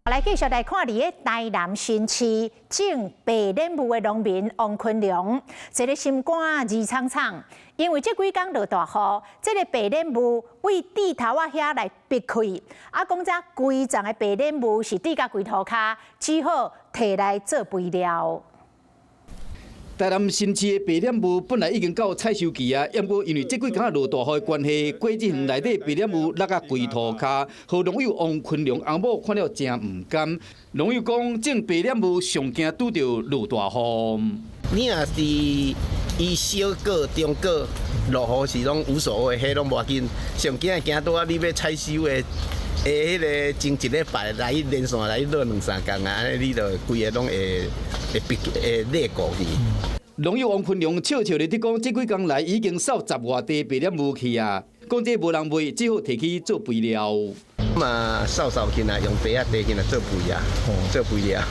來繼續來看，佇咧台南新市種白蓮霧的農民王坤良，一个心肝二氅氅，因為這幾工落大雨，這个白蓮霧對地頭仔遐來逼開，啊，講這規叢的白蓮霧是滴共規塗跤，只好提來做肥料。台南新市的白蓮霧本來已經到採收期啊，毋過因為這幾工落大雨的關係，果子園內底白蓮霧落甲規塗跤，予農友王坤良翁某看了誠毋甘。農友講，種白蓮霧上驚拄著落大雨。你若是伊小過、中過落雨是攏無所謂，彼攏無要緊。上驚驚拄仔你欲採收的。的彼个前一禮拜來連續來落兩三工啊，按呢你就規个攏會會逼會裂過去。農友王坤良笑笑咧佇講，這幾工來已經掃十外袋白蓮霧去啊，講這無人賣，只好提去做肥料。嘛，掃掃起來，用袋仔提起來做肥啊，做肥料。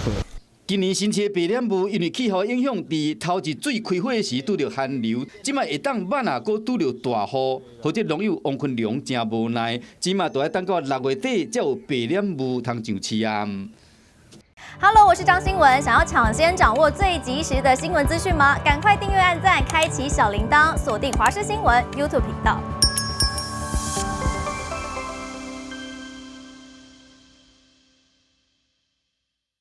今年新市的白蓮霧因為氣候影響，佇頭一水開花時拄著寒流，這擺下凍晚啊，閣拄著大雨，予這農友王坤良誠無奈，這馬都愛等到六月底才有白蓮霧通上市啊。 Hello，我是張新聞，想要搶先掌握最及時的新聞資訊嗎？趕快訂閱、按讚、開啟小鈴鐺，鎖定華視新聞 YouTube 頻道。